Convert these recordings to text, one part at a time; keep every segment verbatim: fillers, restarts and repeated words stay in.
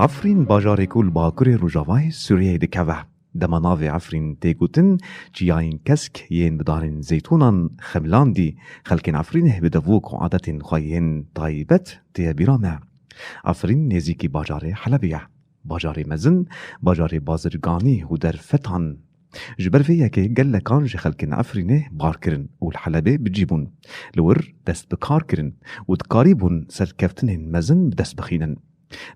Efrîn bajarê ku li bakurê rojavayê Sûriyeyê dikeve. Dema navê Efrîn tê gotin, çiyayên kesk yên bi darên zeytûnan xemilandî, xelkên Efrînê bi devok û adetên xwe yên taybet tê bîra me. Efrîn nêzîkî bajarê Helebê ye. Bajarê mezin, bajarê bazirganî û derfetan. Ji ber vê yekê gelekan ji xelkên Efrînê bar kirin û li Helebê bi cî bûn. Li wir dest bi kar kirin û dikarîbûn serkeftinên mezin bi dest bixînin.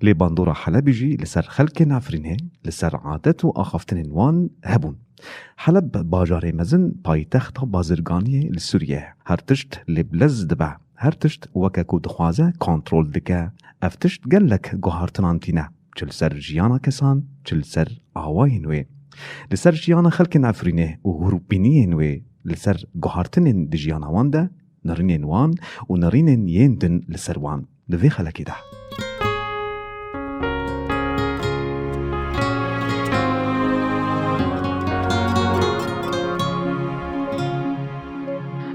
Lê bandora Helebê jî li ser xelkên Efrînê, li ser adet û axaftinên wan hebûn. Heleb bajarê mezin paytexta bazirganiyê li Sûriyê ye. Her tişt lê bi lez dibe. Her tişt weke ku dixwaze kontrol dike. Ev tişt gelek guhartinan tîne. Çi li ser jiyana kesan, çi li ser awayên wê. Li ser jiyana xelkên Efrînê û hûrbîniyên wê, li ser guhartinên di jiyana wan de, nerînên wan û nerînên yên din li ser wan. Di vê xelekê de.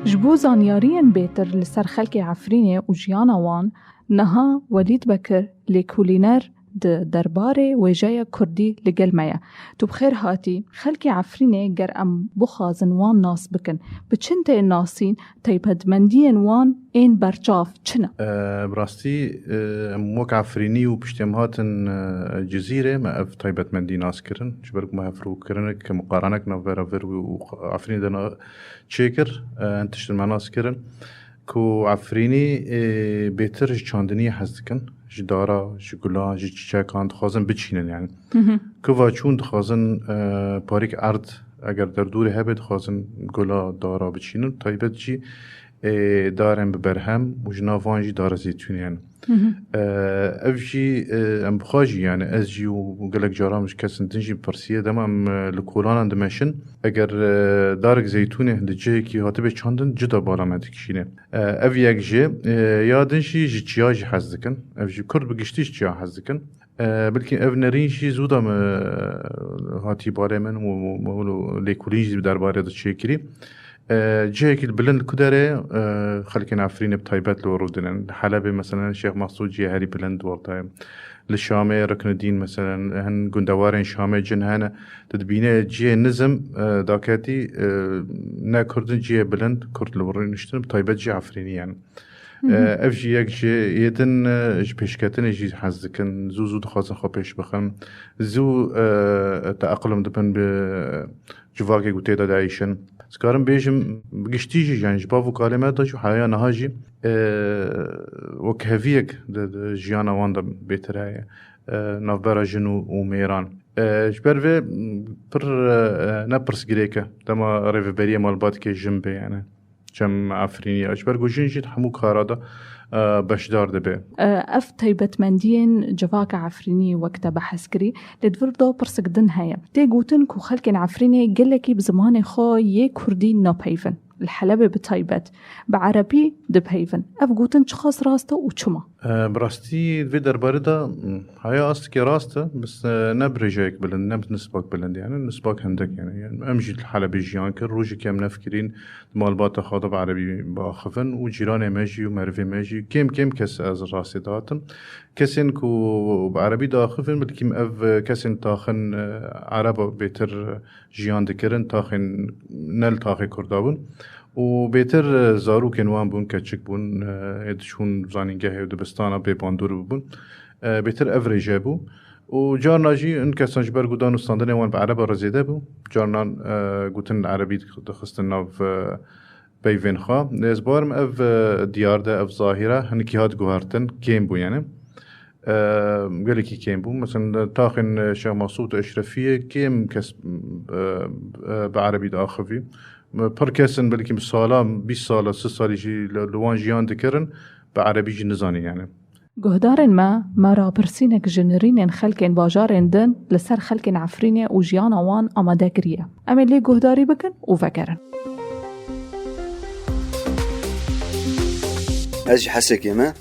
Ji bo zanyariyên bêtir li ser xelkê Efrînê û jiyana wan, niha Welîd Bekir, lêkolîner di derbarê wêjeya kurdî li gel me ye. Tu bi xêr hatî. Xelkê Efrînê ger em bixwazin wan nas bikin, bi çi tên nasîn, taybetmendiyên wan ên berçav çi ne? E, bi rastî, e, em wek Efrînî û piştî em hatin, e, Cizîrê, me ev taybetmendî nas kirin. Ji ber ku me hevrokkirinek, muqaranek navbera vir û Efrînê de na-, çêkir, e, em tiştin me nas kirin. Ku Efrînî, e, bêtir ji çandiniyê hez dikin. Ji dara, ji gulan, ji çiçekan dixwazin biçînin yani. Hı hı. Ku va çûn dixwazin, e, parîk erd, eger derdorê hebe dixwazin gula dara biçînin. Taybet jî, e, darên bi berhem û ji nav van jî dara zeytûnê yani. Hı hı. E, ev jî, e, em bi xwe jî yani ez jî û gelek caran ji kesên din jî pirsiye dema em, e, li kolanan dimeşin. Eger, e, darek zeytûnê di cihekî hatibe çandin, cida bala me dikişîne. E, ev yek jê, e, ya din jî ji çiya jî hez dikin. Ev jî Kurd bi giştî ji çiya hez dikin. E, belkî ev nerîn jî zû da me, e, hatî balê min û, û, û lêkolîn jî derbarê de çêkirî. E, cihekî bilind ku derê, e, xelkên Efrînê bi taybet li rûdinin. Li Helebê, meselen, Şêx Mesûd cihê herî bilind ortaya. Li Şamê Riknudîn, meselen, hin gundewarên Şamê cin hene. Tu dibîne cihê nizm, e, daketî, e, ne Kurd in, cihê bilind, Kurd li wir niştin, bi taybet jî Efrînî yani. Hı hı. E, ev jî yek ji yê din, e, ji pêşketinê jî hez dikin. Zû zû dixwazin xwe pêş bixin. Zû, e, teeqlum dibin bi civakê ku tê de dieyşin. Ez karim bêjim, bi giştî jî, yani ji bav û kalê me de jî heya niha jî, e, wekheviyek di, di jiyana wan de bêtir heye, e, navbera jin û, û mêran. E, ji ber vê, m, pir, e, ne pirsgirêk e. Dema rêveberiya malbatê jin bê, yani. Çem Efrînî ye. Ji ber ku jin jî di hemû kara de, e, beşdar dibe. E, ev taybetmendiyên civaka Efrînî wek te behs kirî, lê di vir de pirsek din heye. Tê gotin ku xelkên Efrînê gelekî bi zimanê xwe yê kurdî napeyvin. Li Helebê bi taybet, bi erebî dipeyvin. Ev gotin çiqas rast e û çima? E, bi rastî vê derbarê de, m, haya astikê rast e, bes, e, ne bi rêjeyek bilind, ne bi nisbak bilind, yani nisbak hindek, yani. Yani em jî li Helebê jiyan kir, rojekê em nefikirîn, di malbata xwe de bi erebî biaxivin û cîranê me jî û merivê me jî kêm kêm kes ez rastê dihatin. Kesên ku bi erebî diaxivin, belkî ev kesên taxin, e, ereba bêtir jiyan dikirin, taxên ne li taxê Kurda bûn. Û bêtir, e, zarokên wan bûn, keçik bûn, e, ê diçûn zanîngehê û dibistana bê bandor bûbûn. E, bêtir ev rêje bû. Û carna jî hin kesan ji ber ku dan û standinê wan bi ereba re zêde bû. Carnan, e, gotin erebî dixistin nav, e, peyvên xwe. Ez bawerim ev, e, diyar de, ev zahîre hinekî hat guhertin, kêm bû yani. E, gelekî kêm bû. Mesela taxên Şêx Mesûd û Eşrefiyê kêm kes, e, e, bi erebî diaxivî. Pir kes in belkî bi sala, bîst sala, sî salî jî li, li wan jiyan dikirin, bi erebî jî nizanî yani. Guhdarên me, me rapirsînek ji nirînên xelkên bajarên din li ser xelkên Efrînê û jiyana wan amade kiriye. Em ê lê guhdarî bikin û vegerin. Ez ji Hesekê me.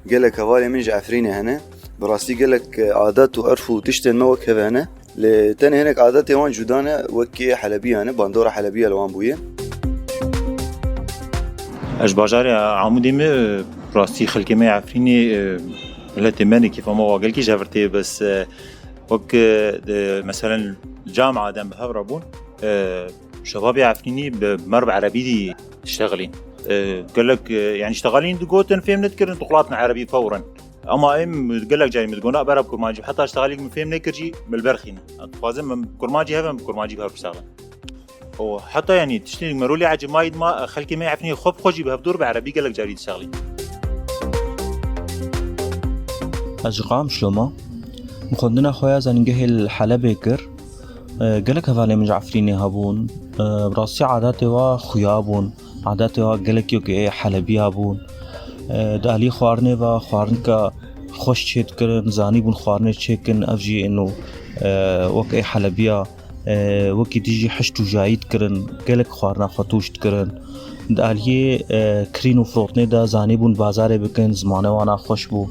Gelek hevalên min ji Efrînê hene. Bi rastî gelek, e, adet û erf û tiştên me wek hev hene. Lê tenê hinek adetê wan cuda ne, wekî Helebiyan e, bandora Helebiya li wan bûye. Ez ji bajarê Amûdê me, rastî xelkê me Efrînê, e, Miletê me nêkêfa me wa gelkî ji hev tê, bes, e, wek, e, de, meselen, camia dem bi hev re bûn, e, şebabê Efrînî bi mer bi erebî dî diştexilîn. E, gelek, e, yanî diştexilîn digotin, fêm nedikirin, dixulatin erebî fewren. Ama em gelek carî min digona bera bi kurmancî, heta diştexilîk min fêm nekir jî, min li ber xîne. Dixwazim em kurmancî hev em bi kurmancî bi hev biştexilin. û heta, yanî, tiştê me rolê ecêb ma, xelkê me Efrînê xwe bi xwe jî bi hevdûr bi erebî gelek carî dişexlîn. Ez ji Qamişlo me. Min xwendina xwe ya zanîngehê li Helebê kir. E, gelek hevalên min ji Efrînê hebûn. E, bi rastî adatê wa xuya bûn. Adatê wa gelek wek ê Helebiya bûn. E, di alî xwarinê ve xwarinka xweş çê dikirin, zanîbûn xwarinê çêkin, ev jî êno, e, wek ê Helebiya. E, wekî dî jî hişt û jayî dikirin, gelek xwarina xwe tûş dikirin. Di aliyê, e, kirîn û firotinê de zanîbûn bazarê bikin, zimanê wana xweş bû.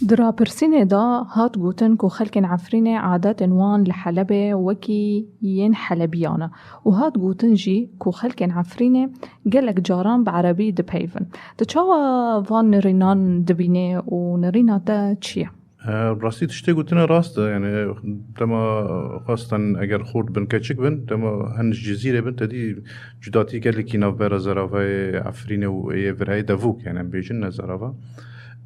Di rapirsînê de hat gotin ku xelkên Efrînê adetên wan li Helebê wekî yên Helebiyan e û hat gotin jî ku xelkên Efrînê gelek caran bi erebî dipeyvin. Tu çawa van nirînan dibînî û nirîna te çi ye? E, rastî tiştê gotine rast e. Yani dema xwestin eger xort bin keçik bin, dema hin ji Cizîrê bin, te dî cudatî gelekî navbera zeravayê Efrînê û ê virayê Devûk, yani em bêjin ne zerava.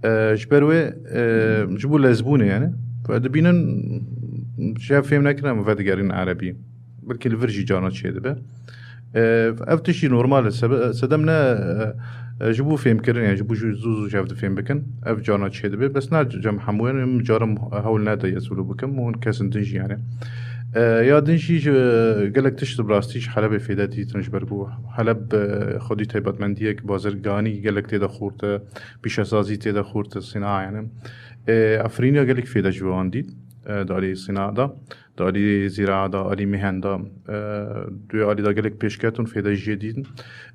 E, ji ber wê, e, ji bo lezbûnê yani, ve dibînin ji hev fêm nekirin em vedigerin erebî. Belkî li vir jî carna çêdibe. E, ev tiştî normal e. Sebe-, sedem ne, e, e, ji bo fêmkirin, yani ji bo jû zû zû ji hev difêm bikin. Ev carna çêdibe. Bes ne cem hemû, yani min carim hewl nede ez wilo bikim. Û hin kesin din jî yani. E, ya din jî ji, gelek tişt bi rastî ji Helebê fêde dîtin ji ber ku Heleb, e, xwedî taybetmendiyek bazirganî gelek tê de xurt e, pîşesazî tê de xurt e, sîna yani. E, Efrîniya gelek fêde ji wan dît, e, di alî sîna de. Di alî zîraa de, alî mihen de, e, duê alî de gelek pêşketin, fêde jê dîtin.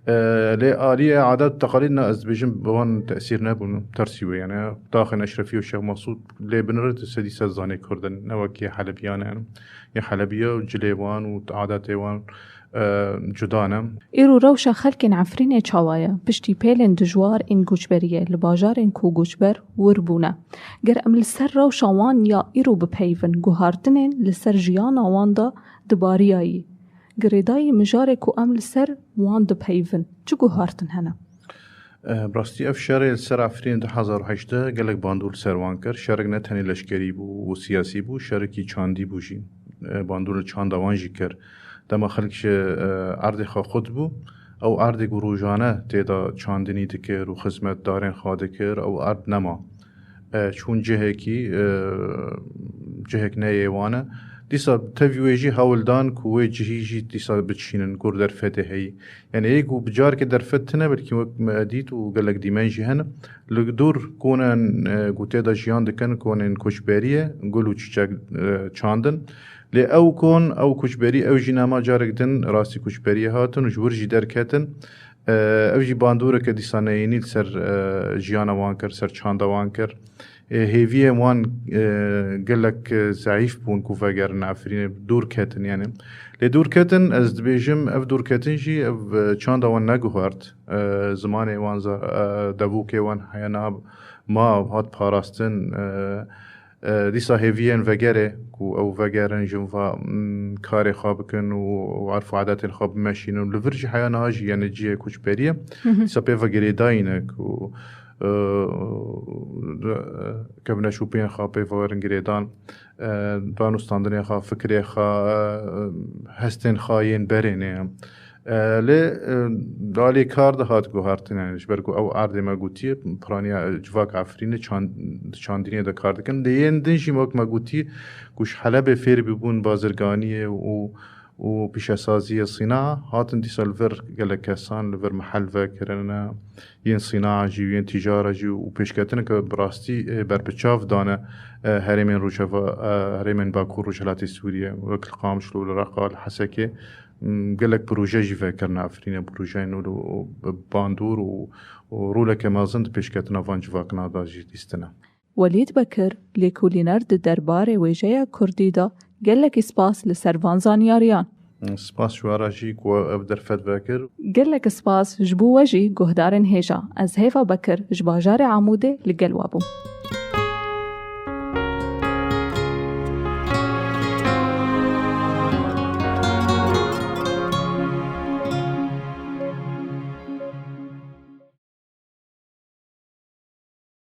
E, lê aliyê adet teqalîd ne, ez dibêjim bi wan tesîr nebûn, tersî wê yani. Taxên Eşrefî û Şêx Mesûd lê binire tu sedî sed zanê Kurd in, ne wekî Helebiyan in. Yê Helebiya cilê wan û adetê wan, e, cuda ne. Îro rewşa xelkên Efrînê çawa ye? Piştî pêlên dijwar ên koçberiyê li bajarên ku koçber wir bûne. Ger em li ser rewşa wan ya îro bipeyvin, guhartinên li ser jiyana wan de dibariyayî. Girêdayî mijarê ku em li ser wan dipeyvin, çi guhartin hene? E, bi rastî ev şerê li ser Efrînê du hezar û hejdeh gelek bandor li ser wan kir. Şerek ne tenê leşkerî bû û siyasî bû, şerekî çandî bû jî. E, bandor li çanda wan jî kir. Dema xelk ji, e, erdê xwe xurt bû, ew erdê ku rojane tê de çandinî dikir û xizmetdarên xwe dikir, ew erd nema. E, çûn cihekî, e, cihek ne yê wan e. Dîsa tevî wê jî hewl dan ku wê cihî jî dîsa biçînin, ku derfetê heyî. Yani ê ku bi carkê derfet tine, belkî wek me dît û gelek dîmen jî hene. Li dûr konên, e, ku tê de jiyan dikin, konên koçberiyê, gul û çiçek, e, çandin. Lê ew kon, ew koçberî, ew jî nema carek din rastî koçberiyê hatin û ji wir jî derketin. E, ev jî bandoreke dîsa neyînî li ser, e, jiyana wan kir, ser çanda wan kir. E, hêviyên wan, e, gelek, e, zeîf bûn ku vegerin Efrînê, dûr ketin yani. Lê dûr ketin, ez dibêjim, ev dûr ketin jî ev, e, çanda wan neguhert. E, zimanê wan, za-, e, devûkê wan heyana ma hat parastin. E, e, dîsa hêviyên vegerê ku ew vegerin, jin va, mm, karê xwe bikin û, û erf û adetên xwe bimeşînin. Li vir jî heya niha jî, yani cihê koçberiyê. Hı hı. Dîsa pê ve girêdayî ne ku, e, kevneşopiyên xwe pê ve werin girêdan, e, danûstandinê xwe, fikrê xwe, e, hestên xwe yên berê ne. E, lê, e, di alî kar de hat guhartin, yani ji ber ku ew erdê me gotiye, piraniya, e, civaka Efrînê çand-, di çandiniyê de kar dikin. Lê yên din jî wek me gotî ku ji Helebê fêr bûbûn bazirganiyê û, û pîşesaziyê sîna, hatin dîsa li vir gelek kesan li vir mehel vekirine, yên sîna jî, yên tîcara jî û pêşketineke bi rastî, e, berbiçav dane, e, herêmên rojeva, e, herêmên Bakur Rojhilatê Sûriyê, wek li Qamişlo, li Reqa, li Hesekê. Gelek proje jî vekirine Efrînê, projeyên nû û bandor û, û roleke mezin di pêşketina van civakna de jî lîstine. Welîd Bekir, lêkolîner di derbarê wêjeya kurdî de, gelekî spas li ser van zanyariyan. Spas ji we re jî ku ev derfet vekir. Gelek spas ji bo we jî guhdarên hêja. Ez Hêva Bekir ji bajarê Amûdê li gel we bûm.